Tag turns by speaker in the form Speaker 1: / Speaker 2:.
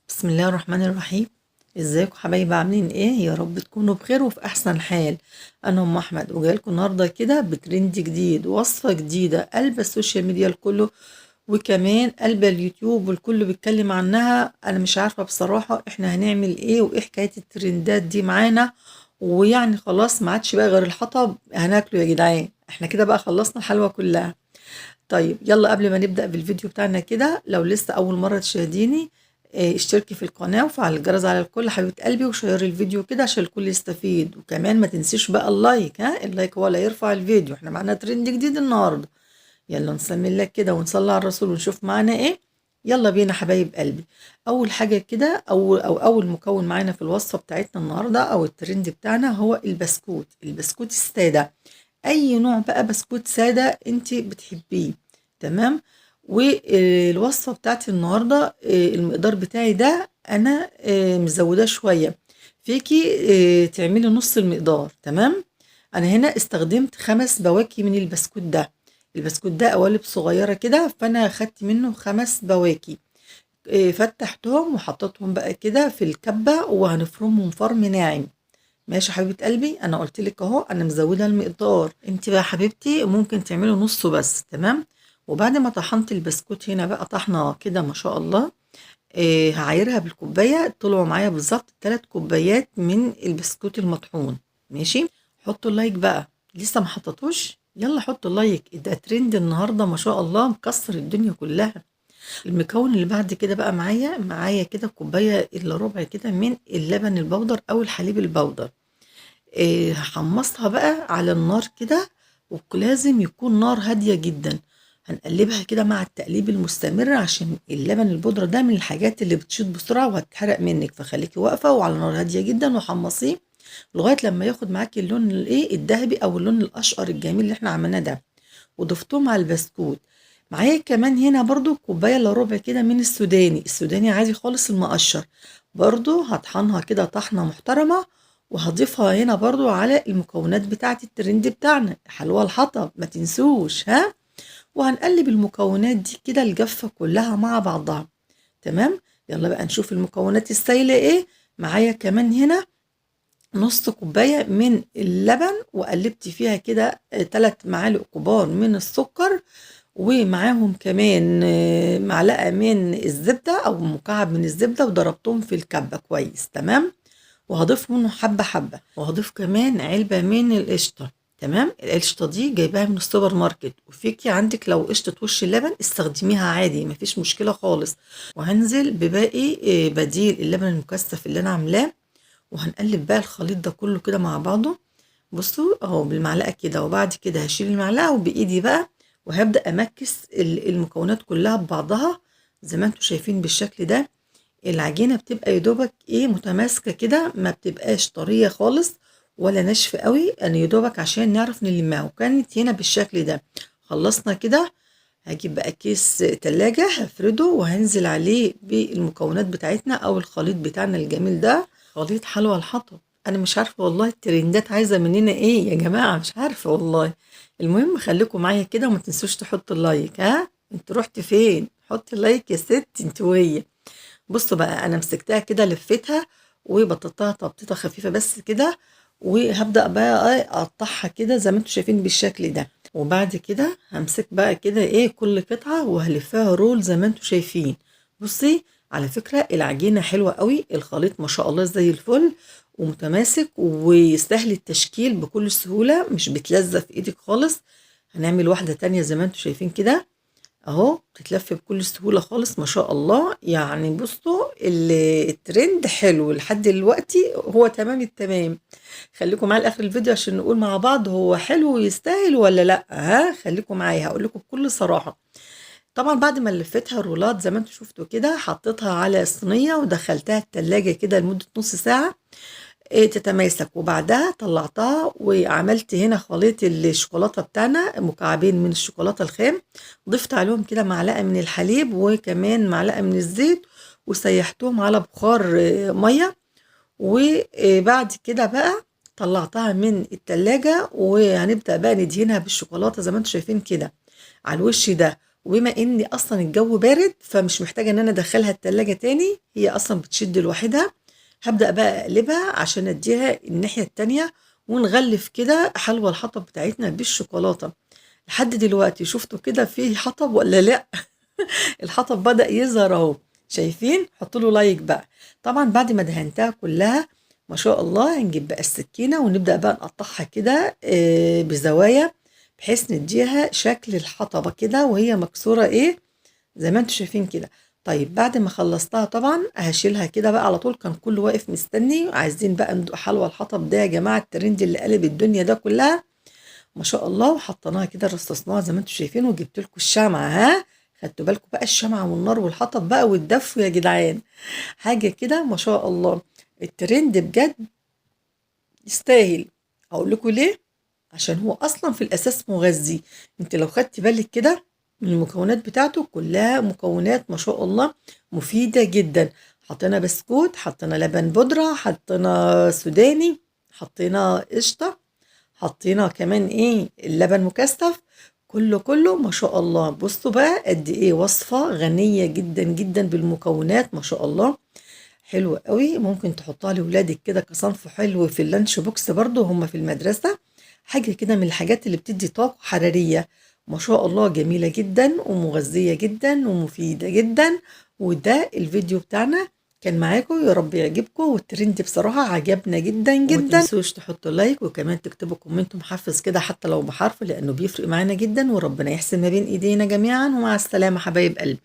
Speaker 1: بسم الله الرحمن الرحيم. ازيكم حبايبي؟ عاملين ايه؟ يا رب تكونوا بخير وفي احسن حال. انا ام احمد وجايلكم النهارده كده بترند جديد، وصفه جديدة قلب ال social media الكله، وكمان قلب اليوتيوب والكل بيتكلم عنها. انا مش عارفه بصراحة احنا هنعمل ايه وايه حكاية الترندات دي معانا، ويعني خلاص ما عادش بقى غير الحطب هناكله يا جدعان، احنا كده بقى خلصنا الحلوى كلها. طيب يلا قبل ما نبدأ بالفيديو بتاعنا كده، لو لسه أول مرة تشاهديني اشتركي في القناة وفعل الجرس على الكل حبيبة قلبي، وشيري الفيديو كده عشان الكل يستفيد. وكمان ما تنسيش بقى ال like، ها ال like هو اللي هيرفع الفيديو. احنا معانا ترند جديد النهارده، يلا نسمي الله كده ونصلي على الرسول ونشوف معانا ايه. يلا بينا حبايب قلبي. اول حاجة كده او اول مكون معانا في الوصفة بتاعتنا النهارده او الترند بتاعنا هو البسكوت، البسكوت السادة. اي نوع بقى بسكوت ساده انت بتحبيه، تمام. والوصفه بتاعتي النهارده المقدار بتاعي ده انا مزوداه شوية، فيكي تعملي نص المقدار، تمام. انا هنا استخدمت 5 بواكي من البسكوت ده. البسكوت ده قوالب صغيرة كده، فانا خدت منه 5 بواكي، فتحتهم وحطيتهم بقى كده في الكبه وهنفرمهم فرم ناعم. ماشي حبيبه قلبي، انا قلت لك اهو انا مزوده المقدار، انت بقى حبيبتي ممكن تعملي نصه بس، تمام. وبعد ما طحنت البسكوت هنا بقى طحنه كده ما شاء الله، هعايرها بالكوبايه، طلعوا معايا بالظبط 3 كوبايات من البسكوت المطحون. ماشي، حطوا ال like بقى، لسه ما حطيتوش؟ يلا حطوا ال like، ده ترند النهارده ما شاء الله مكسر الدنيا كلها. المكون اللي بعد كده بقى معايا كده كوباية الا ربع كده من اللبن البودر او الحليب البودر. هحمصها بقى على النار كده، ولازم يكون نار هادية جدا. هنقلبها كده مع التقليب المستمر عشان اللبن البودرة ده من الحاجات اللي بتشيط بسرعة وهتحرق منك، فخليكي واقفة وعلى نار هادية جدا وحمصيه لغاية لما ياخد معاكي اللون الايه الذهبي او اللون الاشقر الجميل اللي احنا عملناه ده. وضفتهم على البسكوت. معايا كمان هنا برضو كوباية الا ربع كده من السوداني، السوداني عادي خالص المقشر، برضو هطحنها كده طحنة محترمة وهضيفها هنا برضو على المكونات بتاعة الترند بتاعنا حلوى الحطب، ما تنسوش ها. وهنقلب المكونات دي كده الجافة كلها مع بعضها، تمام. يلا بقى نشوف المكونات السايلة ايه. معايا كمان هنا نص كوباية من اللبن وقلبت فيها كده 3 معالق كبار من السكر، ومعاهم كمان معلقة من الزبدة او مكعب من الزبدة، وضربتهم في الكبة كويس، تمام. وهضيف منه حبة حبة، وهضيف كمان علبة من القشطة، تمام. القشطة دي جايباها من السوبر ماركت، وفيكي عندك لو قشطة وش اللبن استخدميها عادي مفيش مشكلة خالص. وهنزل بباقي بديل اللبن المكثف اللي انا عاملاه، وهنقلب بقى الخليط ده كله كده مع بعضه. بصوا اهو بالمعلقة كده، وبعد كده هشيل المعلقة وبإيدي بقى وهبدأ أمكس المكونات كلها ببعضها زي ما انتوا شايفين بالشكل ده. العجينة بتبقى يدوبك ايه متماسكة كده، ما بتبقاش طرية خالص ولا ناشفة قوي، يعني يدوبك عشان نعرف نلمها. وكانت هنا بالشكل ده. خلصنا كده، هجيب بقى كيس تلاجة هفرده وهنزل عليه بالمكونات بتاعتنا او الخليط بتاعنا الجميل ده، خليط حلوى الحطب. انا مش عارفة والله الترندات عايزة مننا ايه يا جماعة، مش عارفة والله. المهم خليكم معايا كده وما تنسوش تحطوا ال like، ها انتوا رحت فين؟ حطي ال like يا ست انت وهي. بصوا بقى انا مسكتها كده لفيتها وبططتها تبطيطه خفيفة بس كده، وهبدا بقى اقطعها كده زي ما انتوا شايفين بالشكل ده. وبعد كده همسك بقى كده ايه كل قطعه وهلفها roll زي ما انتوا شايفين. بصي على فكرة العجينة حلوة قوي، الخليط ما شاء الله زي الفل ومتماسك وسهل التشكيل بكل سهولة، مش بتلزق في ايدك خالص. هنعمل واحدة تانية زي ما انتوا شايفين كده اهو، بتتلف بكل سهولة خالص ما شاء الله. يعني بصوا الترند حلو لحد دلوقتي، هو تمام التمام. خليكم معايا لاخر الفيديو عشان نقول مع بعض هو حلو ويستاهل ولا لا، ها خليكم معايا هقول لكم بكل صراحة. طبعا بعد ما لفيتها الرولات زي ما انتوا شفتوا كده، حطيتها على الصينية ودخلتها التلاجة كده لمدة نص ساعة تتماسك. وبعدها طلعتها وعملت هنا خليط الشوكولاتة بتاعنا، مكعبين من الشوكولاتة الخام، ضفت عليهم كده معلقة من الحليب وكمان معلقة من الزيت، وسيحتهم على بخار مية. وبعد كده بقى طلعتها من التلاجة وهنبدأ بقى ندهنها بالشوكولاتة زي ما انتوا شايفين كده على الوش ده. وبما ان اصلا الجو بارد فمش محتاجه ان انا ادخلها التلاجة تاني، هي اصلا بتشد لوحدها. هبدأ بقى اقلبها عشان اديها الناحية التانية، ونغلف كده حلوى الحطب بتاعتنا بالشوكولاتة. لحد دلوقتي شفتوا كده فيه حطب ولا لا؟ الحطب بدأ يظهر اهو، شايفين؟ حطوا له like بقى. طبعا بعد ما دهنتها كلها ما شاء الله، هنجيب بقى السكينة ونبدأ بقى نقطعها كده بزوايا، بحيث نديها شكل الحطبة كده وهي مكسورة ايه زي ما انتم شايفين كده. طيب بعد ما خلصتها طبعا هشيلها كده بقى على طول. كان كله واقف مستني، عايزين بقى ندوق حلوى الحطب ده يا جماعة، الترند اللي قلب الدنيا ده كلها ما شاء الله. وحطيناها كده رصصناها زي ما انتم شايفين، وجبت لكم الشمعة. ها خدتوا بالكم بقى، الشمعة والنار والحطب بقى والدف يا جدعان، حاجة كده ما شاء الله. الترند بجد يستاهل. هقول لكم ليه، عشان هو اصلا في الاساس مغذي. انت لو خدتي بالك كده من المكونات بتاعته كلها مكونات ما شاء الله مفيدة جدا. حطينا بسكوت، حطينا لبن بودرة، حطينا سوداني، حطينا قشطة، حطينا كمان ايه اللبن مكثف، كله كله ما شاء الله. بصوا بقى قد ايه وصفة غنية جدا جدا بالمكونات ما شاء الله، حلوة قوي. ممكن تحطها لولادك كده كصنف حلو في ال lunch box برضو هم في المدرسة، حاجة كده من الحاجات اللي بتدي طاقة حرارية ما شاء الله، جميلة جدا ومغذية جدا ومفيدة جدا. وده الفيديو بتاعنا كان معاكم، يا رب يعجبكم. والترند بصراحة عجبنا جدا جدا. وما تنسوش تحطوا like، وكمان تكتبوا comment محفز كده حتى لو بحرف، لأنه بيفرق معانا جدا. وربنا يحسن ما بين إيدينا جميعا. ومع السلامة حبايب قلبي.